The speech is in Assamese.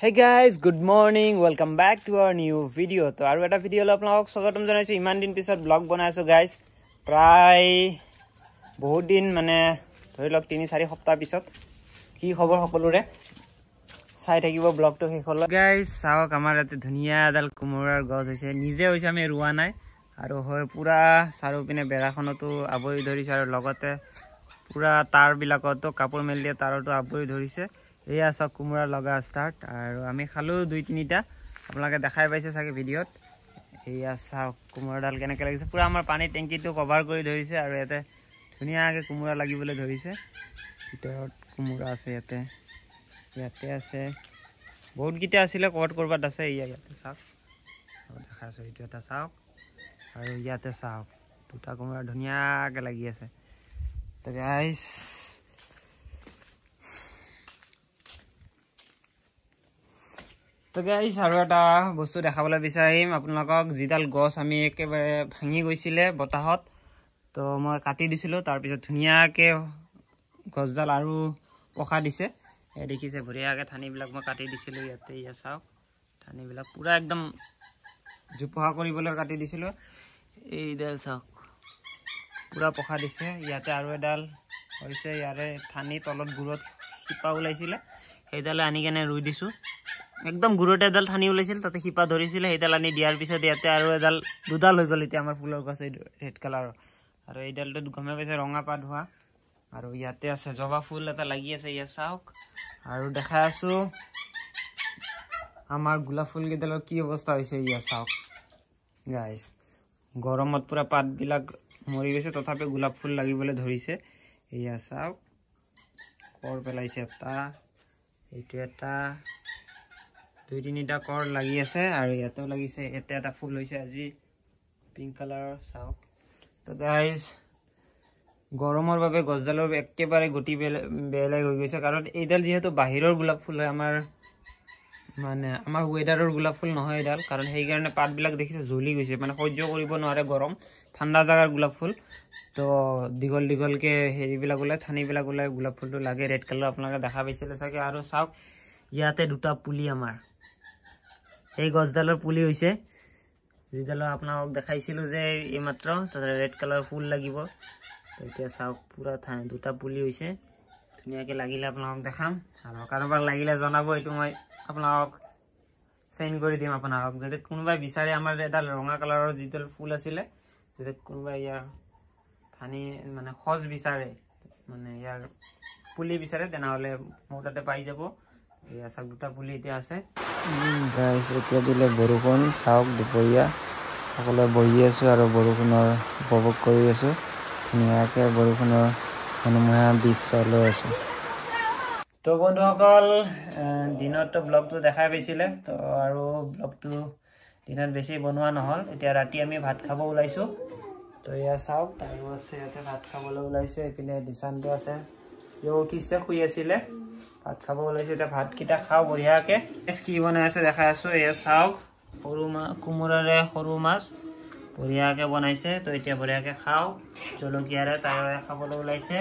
Hey guys, good morning. Welcome back to our new video. তো আৰু এটা ভিডিঅ' লৈ আপোনালোকক স্বাগতম জনাইছোঁ। ইমান দিন পিছত ব্লগ বনাইছোঁ গাইজ, প্ৰায় বহুত দিন, মানে ধৰি লওক 3-4 সপ্তাহ পিছত। কি খবৰ সকলোৰে? চাই থাকিব ব্লগটো শেষলৈ। গাইজ চাওক, আমাৰ ইয়াতে ধুনীয়া এডাল কোমোৰাৰ গছ হৈছে, নিজে হৈছে, আমি ৰোৱা নাই। আৰু হৈ পূৰা চাৰিওপিনে বেৰাখনতো আৱৰি ধৰিছে আৰু লগতে পূৰা তাঁৰবিলাকতো, কাপোৰ মেলি দিয়া তাঁৰতো আৱৰি ধৰিছে। এয়া চাওক, কোমোৰা লগা ষ্টাৰ্ট। আৰু আমি খালোঁ 2-3টা, আপোনালোকে দেখাই পাইছে চাগে ভিডিঅ'ত। এয়া চাওক কোমোৰাডাল কেনেকৈ লাগিছে, পূৰা আমাৰ পানীৰ টেংকিটো কভাৰ কৰি ধৰিছে। আৰু ইয়াতে ধুনীয়াকৈ কোমোৰা লাগিবলৈ ধৰিছে। ভিতৰত কোমোৰা আছে, ইয়াতে ইয়াতে আছে, বহুতকেইটা আছিলে, ক'ৰবাত ক'ৰবাত আছে। এয়া ইয়াতে চাওক, দেখাই আছোঁ, এইটো এটা চাওক। আৰু ইয়াতে চাওক, দুটা কোমোৰা ধুনীয়াকৈ লাগি আছে। তো গাইজ, আৰু এটা বস্তু দেখাবলৈ বিচাৰিম আপোনালোকক। যিডাল গছ আমি একেবাৰে ভাঙি গৈছিলে বতাহত, তো মই কাটি দিছিলোঁ, তাৰপিছত ধুনীয়াকৈ গছডাল আৰু পখা দিছে। এই দেখিছে, বঢ়িয়াকৈ ঠানিবিলাক মই কাটি দিছিলোঁ ইয়াতে। ইয়াত চাওক, ঠানিবিলাক পূৰা একদম জোপোহা কৰিবলৈ কাটি দিছিলোঁ। এইডাল চাওক, পূৰা পখা দিছে। ইয়াতে আৰু এডাল হৈছে, ইয়াৰে ঠানি তলত গুৰত শিপা ওলাইছিলে, সেইডালে আনি কেনে ৰুই দিছোঁ। একদম গুৰতে এডাল ঠানি ওলাইছিল, তাতে শিপা ধৰিছিলে, সেইডাল আনি দিয়াৰ পিছত ইয়াতে আৰু এডাল, দুডাল হৈ গ'ল এতিয়া আমাৰ ফুলৰ গছ, এই ৰেড কালাৰৰ। আৰু এইডালটো গমে পাইছে, ৰঙা পাত হোৱা। আৰু ইয়াতে আছে জবা ফুল এটা লাগি আছে, ইয়াত চাওক। আৰু দেখাই আছো আমাৰ গোলাপ ফুল কেইডালৰ কি অৱস্থা হৈছে, ইয়াত চাওক গাইজ। গৰমত পূৰা পাতবিলাক মৰি গৈছে, তথাপি গোলাপ ফুল লাগিবলৈ ধৰিছে। এয়া চাওক, কৰ পেলাইছে এটা, এইটো এটা, 2-3টা কৰ লাগি আছে। আৰু ইয়াতেও লাগিছে, ইয়াতে এটা ফুল হৈছে আজি পিংক কালাৰৰ, চাওক। তো গাইজ, গৰমৰ বাবে গছডালৰ একেবাৰে গতি বেলেগ হৈ গৈছে, কাৰণ এইডাল যিহেতু বাহিৰৰ গোলাপ ফুল হয়, আমাৰ মানে আমাৰ ৱেডাৰৰ গোলাপ ফুল নহয় এইডাল, কাৰণ সেইকাৰণে পাতবিলাক দেখিছে জ্বলি গৈছে, মানে সহ্য কৰিব নোৱাৰে গৰম। ঠাণ্ডা জেগাৰ গোলাপ ফুল, তো দীঘল দীঘলকৈ হেৰিবিলাক ওলায়, ঠানিবিলাক ওলায়, গোলাপ ফুলটো লাগে ৰেড কালাৰ, আপোনালোকে দেখা পাইছিলে চাগে। আৰু চাওক, ইয়াতে দুটা পুলি আমাৰ সেই গছডালৰ পুলি হৈছে, যিডালৰ আপোনালোকক দেখাইছিলোঁ যে এইমাত্ৰ, তাতে ৰেড কালাৰ ফুল লাগিব। এতিয়া চাওক, পূৰা দুটা পুলি হৈছে, ধুনীয়াকৈ লাগিলে আপোনালোকক দেখাম। আৰু কাৰোবাক লাগিলে জনাব, এইটো মই আপোনালোকক চেণ্ড কৰি দিম। আপোনালোকক যদি কোনোবাই বিচাৰে, আমাৰ এডাল ৰঙা কালাৰৰ যিডাল ফুল আছিলে, যদি কোনোবাই ইয়াৰ ঠানি মানে সজ বিচাৰে, মানে ইয়াৰ পুলি বিচাৰে, তেনেহ'লে মোৰ তাতে পাই যাব। এয়া চাওক, দুটা পুলি এতিয়া আছে। গাইজ, এতিয়া দিলে বৰষুণ, চাওক দুপৰীয়া সকলোৱে বহি আছোঁ আৰু বৰষুণৰ উপভোগ কৰি আছোঁ, ধুনীয়াকৈ বৰষুণৰ মনোমোহা দৃশ্য লৈ আছোঁ। তো বন্ধুসকল, দিনততো ব্লগটো দেখাই পাইছিলে, তো আৰু ব্লগটো দিনত বেছি বনোৱা নহ'ল। এতিয়া ৰাতি আমি ভাত খাব ওলাইছোঁ। তো এয়া চাওক, তাইও আছে ইয়াতে ভাত খাবলৈ ওলাইছে, এইপিনে দিশানটো আছে, সিও উঠিছে, শুই আছিলে, ভাত খাব ওলাইছে। এতিয়া ভাতকেইটা খাওঁ বঢ়িয়াকৈ। কি বনাই আছে দেখাই আছোঁ। এয়া চাওক, সৰু মাছ, কোমোৰাৰে সৰু মাছ বঢ়িয়াকৈ বনাইছে। তো এতিয়া বঢ়িয়াকৈ খাওঁ জলকীয়াৰে, তাইও খাবলৈ ওলাইছে।